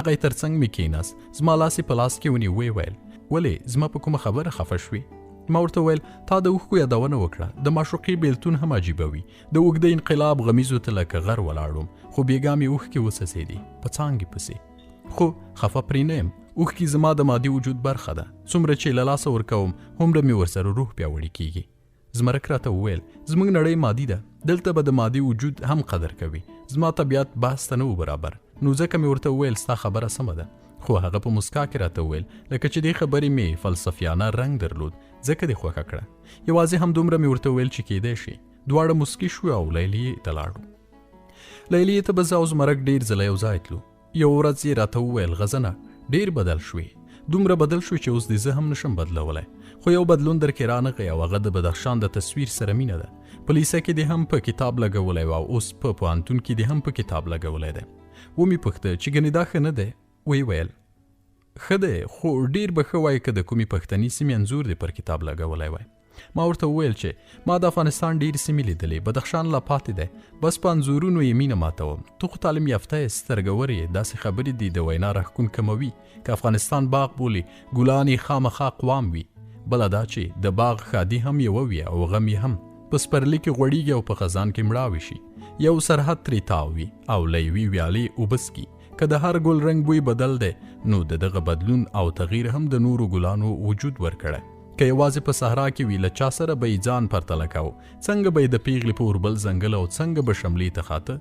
راغی ترڅنګ مې کېناست، زما لاس یې په لاس کې ونیو، ویې ویل، ولې زما په کومه خبره خفه شوې؟ ما ورته وویل، تا د اوښکو یادونه وکړه، د معشوقې بېلتون هم عجیبه وي. د اوږده انقلاب غمیزو ته لکه غر ولاړ وم، خو بېګا مې اوښکې وڅڅېدې په څانګې پسې. خو خفه پرې نه یم، اوښکې زما د مادي وجود برخه ده، څومره چې له لاسه ورکوم هومره مې ورسره روح پیاوړی کېږي. زمرک راته وویل، زموږ نړۍ مادي ده، دلته به د مادي وجود هم قدر کوي. زما طبیعت بحث ته نه و برابر، نو ځکه مې ورته وویل ستا خبره سمه ده. خو هغه په مسکا کې راته وویل، لکه چې دې خبرې مې فلسفیانه رنګ درلود، ځکه دې خوښه کړه. یوازې همدومره مې ورته وویل چې کیدای شي. دواړه موسکي شو او لیلیې ته لاړو. لیلیې ته به زه او زمرک ډېر ځله یو ځای تلو. یوه ورځ یې راته وویل، غزنه ډېر بدل شوې، دومره بدل شوې چې اوس دې زه هم نشم بدلولی، خو یو بدلون درکې رانغی او هغه د بدخشان د تصویر سره مینه ده. په لیسه کې دې هم په کتاب لګولی و او اوس په پوهنتون کې دې هم په کتاب لګولی دی. ومې پوښته چې ګنې دا ښه نه دی؟ ویې ویل، ښه دی، خو ډېر به ښه وای که د کومې پښتني سیمې انځور دې پر کتاب لګولی وای. ما ورته وویل چې ما د افغانستان ډېرې سیمې لیدلې، بدخشان لا پاتې دی، بس په انځورونو یې مینه ماتوم. ته خو تعلیم یافته یې، سترګور یې، داسې خبرې دې د وینا راښکون کموي. که افغانستان باغ بولې، ګلان یې خامخا قوام وي. بله دا چې د باغ ښادي هم یوه وي او غم یې هم. په سپرلي کې غوړیږي او په خزان کې مړاوي شي. یو سرحد ترې تاو وي او له یوې ویالې اوبه څکي. که د هر ګل رنګ بوی بدل دی، نو د دغه بدلون او تغییر هم د نورو ګلانو وجود ورکړی. که یوازې په صحرا کې وي، له چا سره به یې ځان پرتله کاوه؟ څنګه به یې د پیغلې په اوربل ځنګل او څنګه به شملې ته خاته؟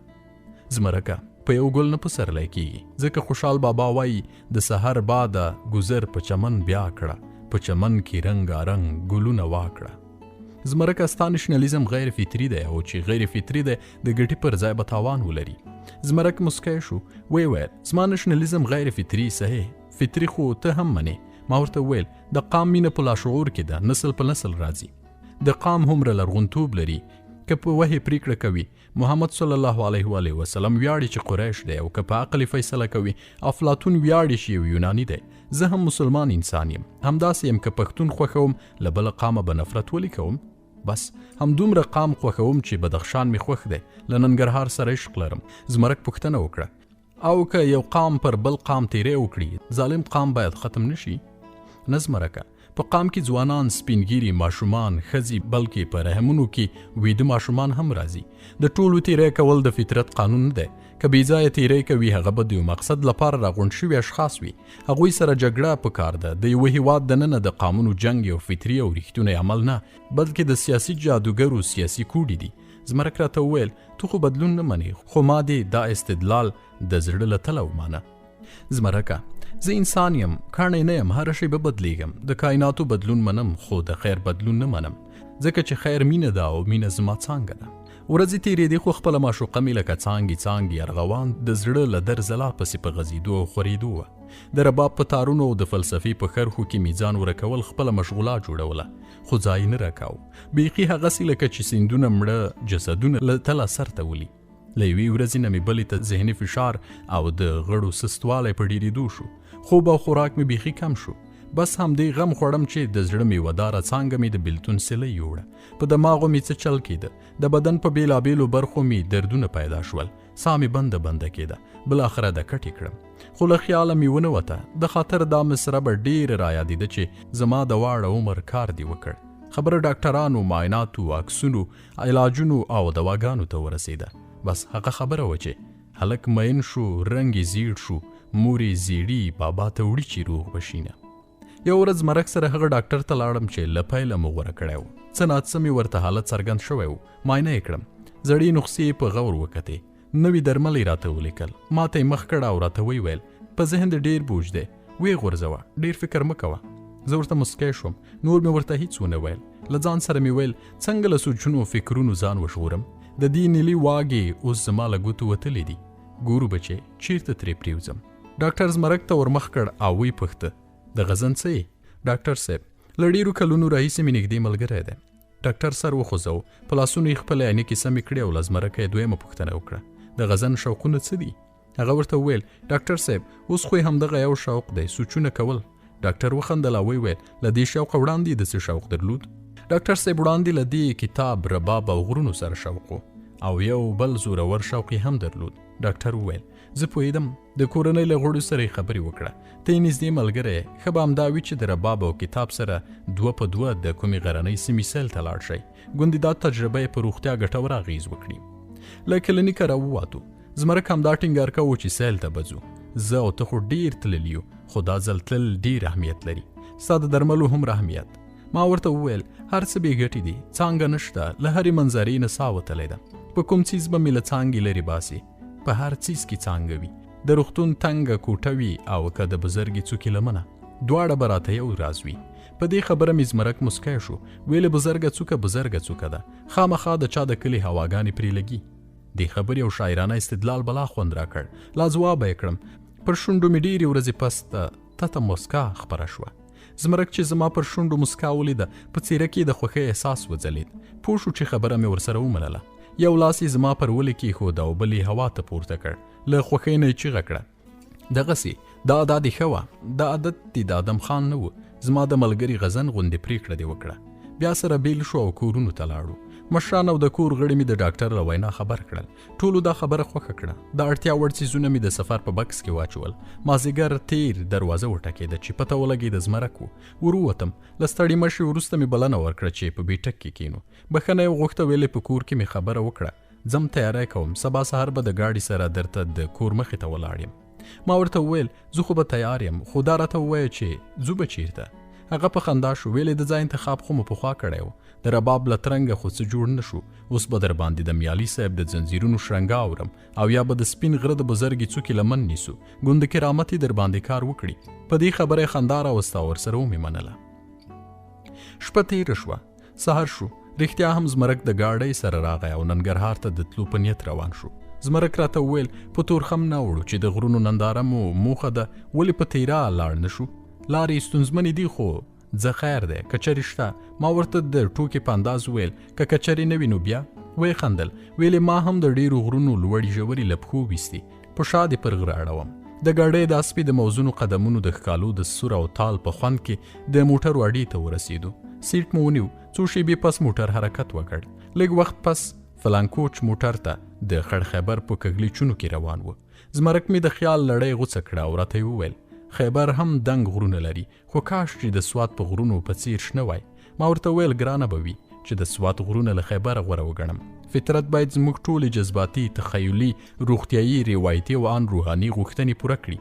زمرکه په یو ګل نه پسرلی کیږي، ځکه خوشحال بابا وایي، د سحر باده ګذر په چمن بیا کړه، په چمن کې رنګارنګ ګلونه واکړه. زمرکه ستا نشنلیزم غیر فطري دی او چې غیر فطري دی د ګټې پر ځای به تاوان ولري. زمرک مسکی شو، ویې ویل، زما نشنلیزم غیر فطري صحیح، فطري خو ته هم منې. ما ورته وویل، د قام مینه په لاشعور کې ده، نسل په نسل راځي. د قام هومره لرغونتوب لري، که په وحې پریکړه کوي، محمد صلی الله علیه و آله وسلم ویاړي چې قریش دی، او که په عقل فیصله کوي، افلاطون ویاړي چې یو یونانی دی. زه هم مسلمان انسان یم، همداسې یم. که پښتون خوښوم، له بله قامه به نفرت ولې کوم؟ بس همدومره قام خوښوم چې بدخشان مې خوښ دی، له ننګرهار سره عشق لرم. زمرک پوښتنه وکړه، او که یو قام پر بل قام تیری وکړي، ظالم قام باید ختم نشي؟ نه زمرکه، په قام کې ځوانان، سپین ږیري، ماشومان، ښځې، بلکې په رحمونو کې ویده ماشومان هم راځي. د ټولو تیری کول د فطرت قانون نه دی. که بې ځایه تیری کوي، هغه به د یو مقصد لپاره راغونډ شوي اشخاص وي. هغوی سره جګړه په کار ده. د یوه هیواد دننه د قامونو جنګ یو فطري او رښتونی عمل نه، بلکې د سیاسي جادوګرو سیاسي کوډې دي. زمرک راته وویل، ته خو بدلون نه منې، خو ما دې دا استدلال د زړه له تله ومانه. زمرکه، زه انسان یم، کاڼی نه یم، هره شیبه بدلیږم. د کایناتو بدلون منم، خو د خیر بدلون نه منم، ځکه چې خیر مینه ده او مینه زما څانګه ده. ورځې تېرېدې، خو خپله معشوقه مې لکه څانګې څانګې ارغوان د زړه له درزه لا پسې په غځېدو او خورېدو وه. د رباب په تارونو او د فلسفې په کرښو کې مې ځان ورکول خپله مشغولا جوړوله، خو ځای نه راکاوه. بیخي هغسې لکه چې سیندونه مړه جسدونه له تله سر ته ولي. له یوې ورځې نه مې بلې ته ذهني فشار او د غړو سستوالی په ډېرېدو شو. خوب او خوراک مې بیخي کم شو. بس همدې غم خوړم چې د زړه میوه داره څانګه مې د بېلتون سیلۍ یوړه. په دماغو مې څه چل کېده. د بدن په بېلابېلو برخو مې دردونه پیدا شول. ساه مې بنده بنده کېده. بالاخره د کټې کړم، خو له خیاله مې ونه وته. د خاطر دا مصره به ډېره رایادېده چې زما د واړه عمر کار دې وکړ. خبره ډاکټرانو، معایناتو، عکسونو، علاجونو او دواګانو ته ورسېده. بس هغه خبره وه چې هلک مین شو، رنګ یې زیړ شو، مور یې زیړي بابا ته وړي چې روغ به شینه. یو ورځ زمرک سره هغه ډاکټر ته لاړم چې له پیله مو غوره کړی و. څه ناڅه مې ورته حالت څرګند شوی و. معاینه یې کړم. زړې نخسې یې په غور وکتې. نوي درمل یې راته ولیکل. ما ته یې مخ کړ او راته ویې ویل، په ذهن دې ډېر بوج دی، ویې غورځوه، ډېر فکر مه کوه. زه ورته مسکی شوم، نور مې ورته هیڅ ونه ویل. له ځان سره مې ویل، څنګه له سوچونو او فکرونو ځان وژغورم؟ د دې نیلي واګې اوس زما له ګوتو وتلې دي، ګورو به چې چیرته ترې پرېوځم. ډاکټر زمرک ته ورمخ کړ او ویې پوښته، د غزن څه یې؟ ډاکټر صاحب له ډېرو کلونو راهیسې مې نږدې ملګری دی. ډاکټر سر وخوځاوه، په لاسونو یې خپلې عینکې سمې کړې او له زمرکه یې دویمه پوښتنه وکړه، د غزن شوقونه څه دي؟ هغه ورته وویل، ډاکټر صاحب اوس خو یې همدغه یو شوق دی، سوچونه کول. ډاکټر وخندل او ویې ویل، له دې شوقه وړاندې د څه شوق درلود؟ ډاکټر صاحب وړاندې له دې کتاب، رباب او غرونو سره شوق و او یو بل زورور شوق یې هم درلود. ډاکټر وویل، زه پوهېدم. د کورنۍ له غړو سره یې خبرې وکړه. ته یې نږدې ملګری یې، ښه به همدا وي چې د رباب او کتاب سره دوه په دوه د کومې غرنۍ سیمې سیل ته لاړ شئ. ګوندې دا تجربه یې په روغتیا ګټور اغېز وکړي. له کلینیکه راووتو. زمرک همدا ټینګار کاوه چې سیل ته به ځو. زه او ته خو ډېر تللي یو، خو دا ځل تلل ډېر اهمیت لري. ستا د درملو هومره اهمیت. ما ورته وویل، هر څه بې ګټې دي، څانګه نشته، له هرې منظرې نه ساه وتلې ده. په کوم څیز به مې له څانګې لرې باسې؟ په هر څیز کې څانګه وي. د روغتون تنګه کوټه وي او که د بزرګې څوکې لمنه، دواړه به راته یو راز وي. په دې خبره مې زمرک موسکی شو، ویلې بزرګه څوکه بزرګه څوکه ده، خامخا د چا د کلي هواګانې پرې لګي. دې خبرې او شاعرانه استدلال بلا خوند راکړ، لا ځوابه یې کړم. پر شونډو مې ډېرې ورځې پس تته موسکا خپره شوه. زمرک چې زما پر شونډو موسکا ولیده، په څېره کې د خوښۍ احساس وځلېد. پوه شو چې خبره مې ورسره ومنله. یو لاس یې زما پر ولې کېښود او بل یې هوا ته پورته کړ. له خوښۍ نه یې چیغه کړه، دغسې دا ادا دې ښه وه، دا عادت دې د ادم خان نه و، زما د ملګري غزن غوندې پرېکړه دې وکړه. بیا سره بېل شو او کورونو ته لاړو. مشران او د کور غړي مې د ډاکټر له وینا خبر کړل. ټولو دا خبره خوښه کړه. د اړتیا وړ څیزونه مې د سفر په بکس کې واچول. مازیګر تیر دروازه وټکېده چې پته ولګېده زمرک و. ورووتم. له ستړي مشي وروسته مې بلنه ورکړه چې په بیټک کې کینو. بښنه یې وغوښته، ویلې په کور کې مې خبره وکړه، ځم تیاری کوم، سبا سهار به د ګاډي سره درته د کور مخې ته ولاړ یم. ما ورته وویل، زه خو به تیار یم، خو دا راته ووایه چې ځو به چیرته؟ هغه په خندا شو، ویلې د ځای انتخاب خو مو پخوا کړی و، د رباب له ترنګه خو څه جوړ نه شو، اوس به در باندې د میالي صاحب د ځنځیرونو شرنګا اورم او یا به د سپین غره د بزرګې څوکې لمن نیسو، ګوندې کرامت یې در باندې کار وکړي. په دې خبره یې خندا راوسته او ورسره ومې منله. شپه تېره شوه، سهار شو. رښتیا هم زمرک د ګاډۍ سره راغی او ننګرهار ته د تلو په نیت روان شو. زمرک راته وویل، په تورخم نه وړو چې د غرونو ننداره مو موخه ده، ولې په تیرا لاړ نه شو؟ لارې ستونزمنې دي، خو ځه خیر دی، که چېرې شته. ما ورته د ټوکې په انداز وویل، که کچرې نه وي نو بیا؟ ویې خندل، ویلې ما هم د ډېرو غرونو لوړې ژورې له پښو ویستي، په شا دې پر غره اړوم. د ګاډۍ د اسپې د موزونو قدمونو د ښکالو د سور او تال په خوند کې د موټرو اډې ته ورسېدو. سیټ مو ونیو. څو شېبې پس موټر حرکت وکړ. لږ وخت پس فلانکوچ موټر ته د خړ خیبر په کږلیچونو کې روان و. زمرک مې د خیال لړۍ غوڅه کړه او راته یې وویل، خیبر هم دنګ غرونه لري، خو کاش چې د سوات په غرونو په څیر شنه وای. ما ورته وویل، ګرانه به وي چې د سوات غرونه له خیبره غوره وګڼم. فطرت باید زموږ ټولې جذباتي، تخیلي، روغتیایي، روایتي او آن روحاني غوښتنې پوره کړي.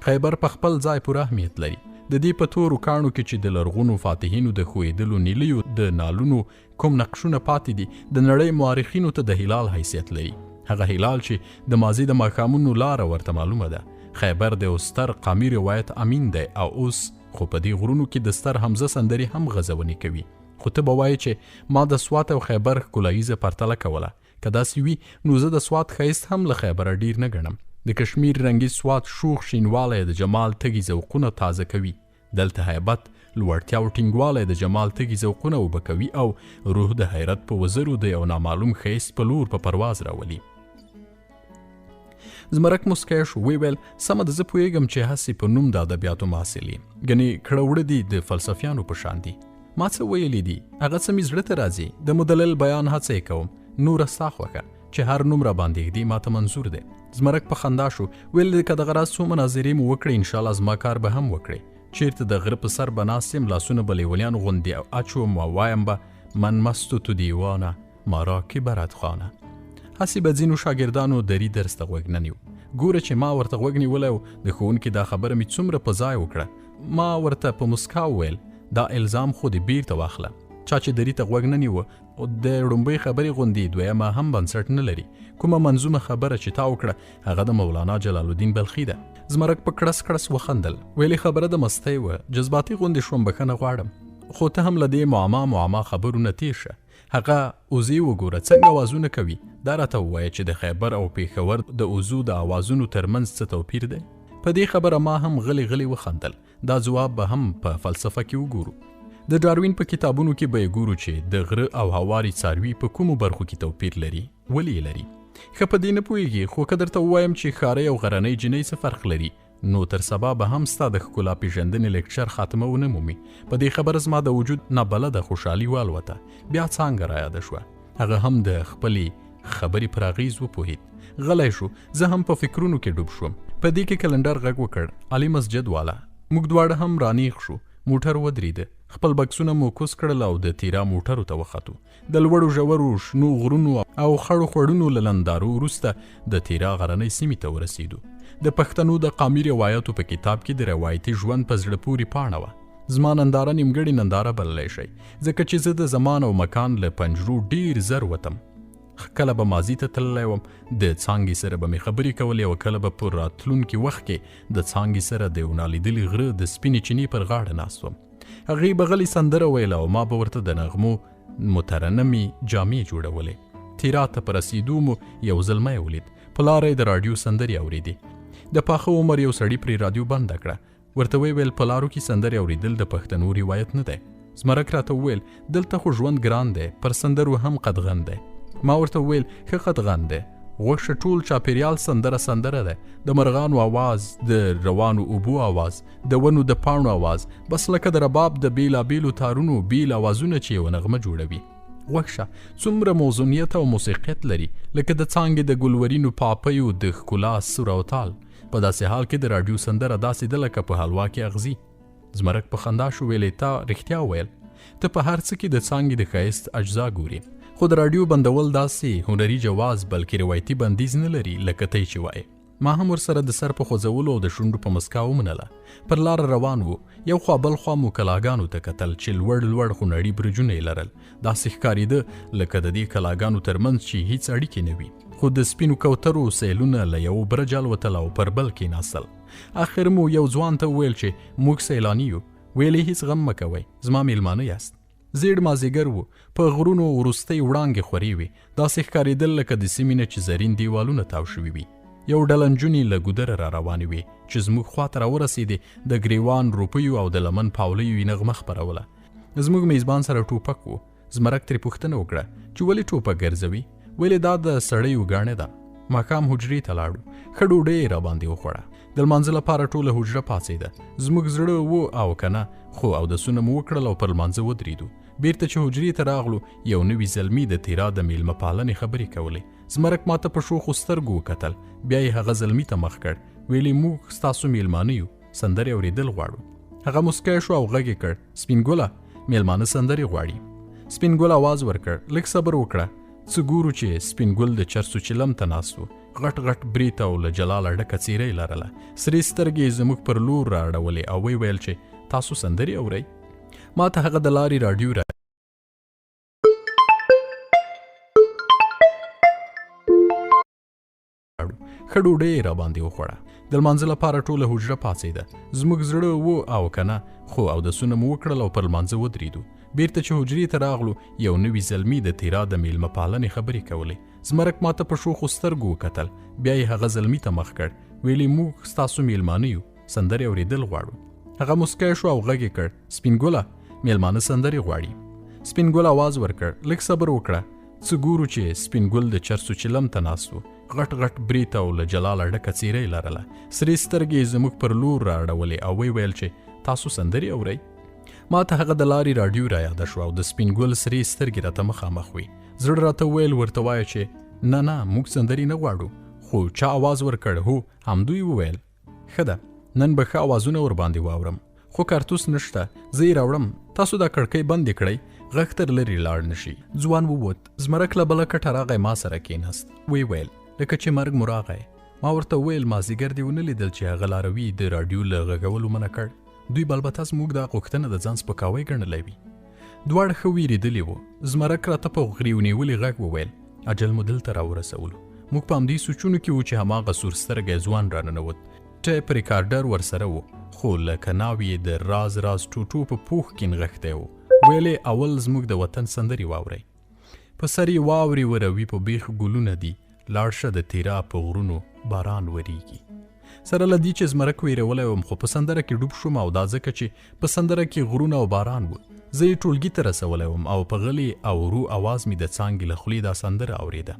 خیبر په خپل ځای پوره اهمیت لري. د دې په تورو کاڼو کې چې د لرغونو فاتحینو د ښویېدلو نیلیو د نالونو کوم نقشونه پاتې دي، د نړۍ مورخینو ته د هلال حیثیت لري. هغه هلال چې د ماضي د ماښامونو لاره ورته معلومه ده. خیبر د یو ستر قامي روایت امین دی او اوس خو په دې غرونو کې د ستر حمزه سندرې هم غځونې کوي. خو ته به وایې چې ما د سوات او خیبر ښکلاییزه پرتله کوله. که داسې وي نو زه د سوات ښایست هم له خیبره ډیر نه ګڼم. د کشمیر رنګي سوات شوخ شینوالی د جمال تږي ذوقونه تازه کوي. دلته هیبت، لوړتیا او ټینګوالی د جمال تږي ذوقونه اوبه کوي او روح د حیرت په وزرو د یو نامعلوم ښایست په لور په پرواز راولي. زمرک موسکی شو، ویې ویل، سمه ده، زه پوهېږم چې هسې په نوم د ادبیاتو محصل یې، ګنې کړه وړه دي د فلسفیانو په شان دي. ما څه ویلي دي، هغه څه مې زړه ته راځي، د مدلل بیان هڅه یې کوم، نوره ستا خوښه، چې هر نوم را باندې ږدي ماته منظور دی. زمرک په خندا شو، ویل که دغه راز څو مناظرې مو وکړې، انشاءالله زما کار به هم وکړې. چیرته د غره په سر به ناست یم، لاسونه به لیونیانو غوندې اچوم او وایم به، من مستو تو دیوانه، مارا کی برد خانه. هسې به ځینو شاګردانو دري درس ته غوږ نه نیو. ګوره چې ما ورته غوږ نیولی و، د ښوونکي دا خبره مې څومره په ځای وکړه. ما ورته په مسکا وویل، دا الزام خو دې بیرته واخله. چا چې دري ته غوږ نه نیوه، د ړومبۍ خبرې غوندې دویمه هم بنسټ نه لري. کومه منظومه خبره چې تا وکړه هغه د مولانا جلال الدین بلخي ده. زمرک په کړس کړس وخندل، ویلې خبره د مستۍ وه، جذباتي غوندې شوم، بښنه غواړم، خو ته هم له دې معما معما خبرو نه تېر شه. هغه اوزې وګوره څنګه اوازونه کوي، دا راته ووایه چې د خیبر او پېښور د اوزو د اوازونو ترمنځ څه توپیر دی؟ په دې خبره ما هم غلي غلي وخندل. دا ځواب به هم په فلسفه کې وګورو. د ډاروین په کتابونو کې به یې ګورو چې د غره او هواري څاروي په کومو برخو کې توپیر لري، ولې یې لري. ښه په دې نه پوهېږي، خو که درته ووایم چې ښارۍ او غرنۍ جینۍ څه فرق لري، نو تر سبا به هم ستا د ښکلا پېژندنې لیکچر خاتمه ونه مومي. په دې خبره زما د وجود نابلده خوشحالي والوته. بیا څانګه رایاده شوه، هغه هم د خپلې خبرې پر اغېز وپوهېد. غلی شو. زه هم په فکرونو کې ډوب شوم. په دې کې کلنډر غږ وکړ، علي مسجد والا. موږ دواړه هم رانیغ شو. موټر ودرېده. خپل بکسونه مو کوز کړل او د تیرا موټرو ته وختو. د لوړو ژورو شنو غرونو او خړو خوړونو له نندارو وروسته د تیرا غرنۍ سیمې ته ورسېدو. د پښتنو د قامي روایاتو په کتاب کې د روایتي ژوند په زړه پورې پاڼه وه. زما ننداره نیمګړې ننداره بللی شئ، ځکه چې زه د زمان او مکان له پنجرو ډیر زر وتم. کله به ماضي ته تللی وم، د څانګې سره به مې خبرې کولې او کله به په راتلونکي وخت کې د څانګې سره د یو نالیدلي غره د سپینې چینې پر غاړه ناست وم. هغې به غلې سندره ویله او ما به ورته د نغمو مترنمې جامې جوړولې. تیرا ته په رسېدو مو یو زلمی ولید. په لاره یې د راډیو سندرې اورېدې. د پاخه عمر یو سړي پرې راډیو بنده کړه. ورته ویې ویل، په لارو کې سندرې اورېدل د پښتنو روایت نه دی. زمرک راته وویل، دلته خو ژوند ګران دی، پر سندرو هم قدغن دی. ما ورته وویل، ښه قدغن دی، غوږ شه، ټول چاپېریال سندره سندره ده. د مرغانو اواز، د روانو اوبو اواز، د ونو د پاڼو اواز، بس لکه د رباب د بېلابېلو تارونو بېل اوازونه چې یوه نغمه جوړوي. غوږ شه، څومره موزونیت او موسیقیت لري، لکه د څانګې د ګلورینو پاپیو د ښکلا سور او تال. په داسې حال کې د راډیو سندره داسې ده لکه په حلوا کې اغزي. زمرک په خندا شو، ویلې تا رښتیا ویل، ته په هر څه کې د څانګې د ښایست اجزا ګوري. خو د راډیو بندول داسې هنري جواز بلکې روایتي بندیز نه لري لکه ته چې وایې. ما هم ورسره د سر په خوځولو او د شونډو په مسکا ومنله. پر لاره روان وو. یو خوا بل خوا مو کلاګانو ته کتل چې لوړ لوړ خونړي برجونه یې لرل. داسې ښکارېده لکه د دې کلاګانو ترمنځ چې هیڅ اړیکې نه وي. خو د سپینو کوترو سیلونه له یو برج الوتل او پر بل کېناستل. اخر مو یو ځوان ته وویل چې موږ سیلاني یو. ویلې هیڅ غم مه کوئ، زما میلمانه یاست. زیړ مازیګر و. په غرونو وروستۍ وړانګې خورې وې. داسې ښکارېدل لکه د سیمې نه چې زرین دیوالونه تاو شوي وي. یو ډله نجونې له ګودره را روانې وې چې زموږ خواته راورسېدې. د ګریوان روپیو او د لمن پاولیو یې نغمه خپروله. زموږ میزبان سره ټوپک و. زمرک ترې پوښتنه وکړه چې ولې ټوپک ګرځوي؟ ویلې دا د سړیو ګاڼه ده. ماښام حجرې ته لاړو. ښه ډوډۍ یې راباندې وخوړه. د لمانځه لپاره ټوله حجره پاڅېده. زموږ زړه و او که نه، خو اودسونه مو وکړل او پر لمانځه ودرېدو. بیرته چې حجرې ته راغلو، یو نوي زلمي د تیرا د میلمه پالنې خبرې کولې. زمرک ماته په شوخو سترګو وکتل. بیا یې هغه زلمي ته مخ کړ. ویلې موږ ستاسو میلمانه یو، سندرې اورېدل غواړو. هغه موسکی شو او غږ یې کړ، سپین ګله، میلمانه سندرې غواړي. سپین ګل اواز ورکړ، لږ صبر وکړه. څه ګورو چې سپین ګل د چرسو چلم ته ناست و. غټ غټ بریت او له جلاله ډکه څیره یې لرله. سرې سترګې یې زموږ پر لور را اړولې او ویې ویل چې تاسو سندرې اورئ؟ ما ته هغه د لارې راډیو را ښه ډوډۍ یې راباندې وخوړه. د لمانځه لپاره ټوله حجره پاڅېده. زموږ زړه و او که نه، خو اودسونه مو وکړل او پر لمانځه ودرېدو. بیرته چې حجرې ته راغلو، یو نوي زلمي د تیرا د میلمه پالنې خبرې کولې. زمرک ماته په شوخو سترګو وکتل. بیا یې هغه زلمي ته مخ کړ. ویلې موږ ستاسو میلمانه یو، سندرې اورېدل غواړو. هغه موسکی شو او غږ یې کړ، سپین ګله، میلمانه سندرې غواړي. سپین ګل اواز ورکړ، لږ صبر وکړه. څه ګورو چې سپین ګل د چرسو چلم ته ناست و. غټ غټ بریت او له جلاله ډکه څیره یې لرله. سرې سترګې یې زموږ پر لور را اړولې او ویې ویل چې تاسو سندرې اورئ؟ ما ته هغه د لارې راډیو را یاده شوه او د سپین ګل سرې سترګې راته مخامخ وې. زړه راته وویل ورته وایه چې نه نه، موږ سندرې نه غواړو. خو چا اواز ورکړ، هو همدوی وویل. ښه ده، نن به ښه اوازونه ورباندې واورم. خو کارتوس نشته، زه یې راوړم. تاسو دا کړکۍ بندې کړئ، غږ تر لرې لاړ نشي. ځوان ووت. زمرک له بله کټه راغی، ما سره کېناست. ویې ویل، لکه چې مرګ مو راغی. ما ورته وویل، مازدیګر دې ونه لیدل چې هغه لاروي د راډیو له غږولو منع کړ؟ دوی به البته زموږ دا غوښتنه د ځان سپکاوی ګڼلی وي. دواړه ښه وېرېدلي وو. زمرک راته په غریو نیولي غږ وویل، اجل مو دلته راورسولو. موږ په همدې سوچونو کې وو چې هماغه سور سترګی ځوان راننوت. ټیپ ریکارډر ورسره و، خو لکه ناوې یې د راز راز ټوټو په پوښ کې نغښتی و. ویلې اول زموږ د وطن سندرې واورئ. په سر یې واورې وروي، په بیخ ګلونه دي، لاړ شه د تیرا په غرونو باران وریږي. سره له دې چې زمرک ویرولی وم، خو په سندره کې ډوب شوم او دا ځکه چې په سندره کې غرونه او باران و. زه یې ټولګي ته رسولی وم او په غلي او ورو اواز مې د څانګې له خولې دا سندره اورېده.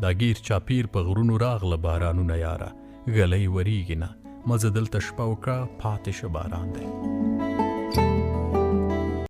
دا ګیر چاپیر په غرونو راغله بارانونه یاره، ږلۍ وریږي نه، مه ځه دلته شپه وکړه پاتې شه باران دی.